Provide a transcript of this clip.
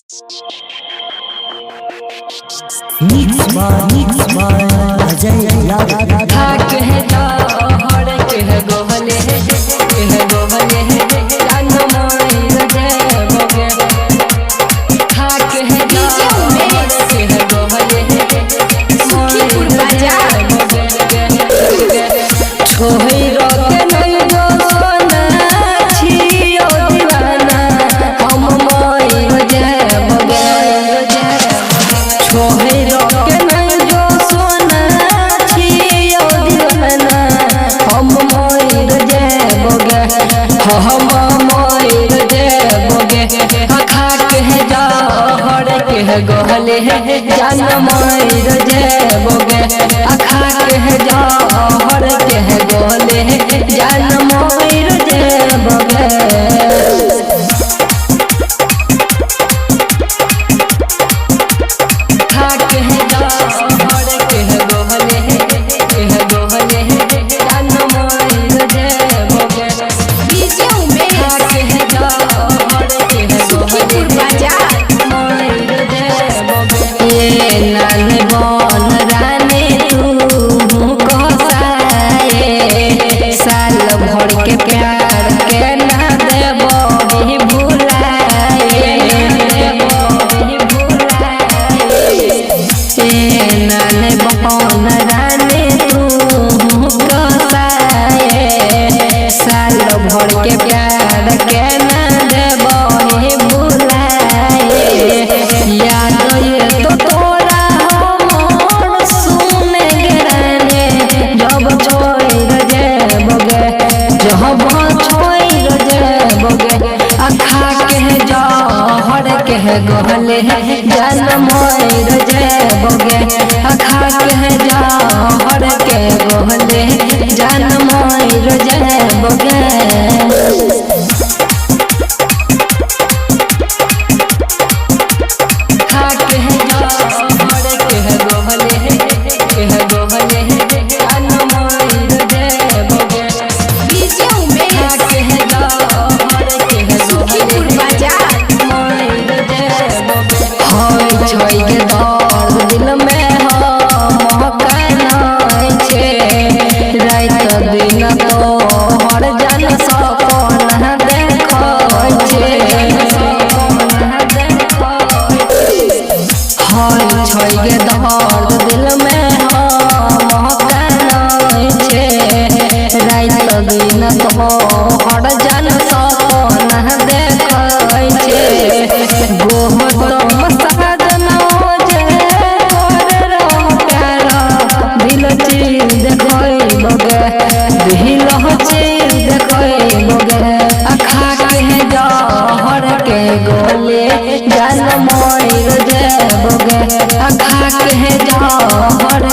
Mix by Ajay Yadav. खाक है जहर के गोहले के गोहले जान मोर देवगे। खाक है जहर के गोहले सुखीपुर बाजार। छोहर के नहीं सोना छियो दीवाना हम मोर देवगे। छोहर के नहीं सोना छियो दीवाना हम मोर देवगे। हम मोर देवगे। खाक है जहर के गोहले जान मोर देवगे। खाक है जहर के गोहले जान मोर देवगे। खाक है जहर के गोहले के गोहले जान मोर देवगे। डीजे उमेश खाक है जहर के सुखीपुर बाजार। ये नान बन रानी तू कसाए साल भर के प्यार के ना देबही भुलाए देबही भुलाए। ए नान बन रानी तू कसाए साल भर के प्यार के ना देबही भुलाए। याद ये तो तोरा हमर सुने गे जब छोड़ जेबगे जब छोड़ जेबगे। अखा के जहर के गोहले जान मोर जेबगे। अखा के जहर के गोहले जान मोर जेबगे। खाक है जहर के गोहले के गोहले जान मोर देवगे। डीजे उमेश खाक है जहर के सुखीपुर गोहले बाजार। मोर देवगे। होय छै गे दर्द दिल में हम कानै छै राति दिन तोहर जान सपना देखै छै सपना देखै होय छै गे दर्द दिल में हम कानै छै राति दिन तोहर जान सपना देखै छै। गोहतम साजन जे कर रहो प्यार दिल चीर देखै बगे दिल चीर देखै बगे। अखा के जहर के गोले जान मोर जेबगे। अखा के जहर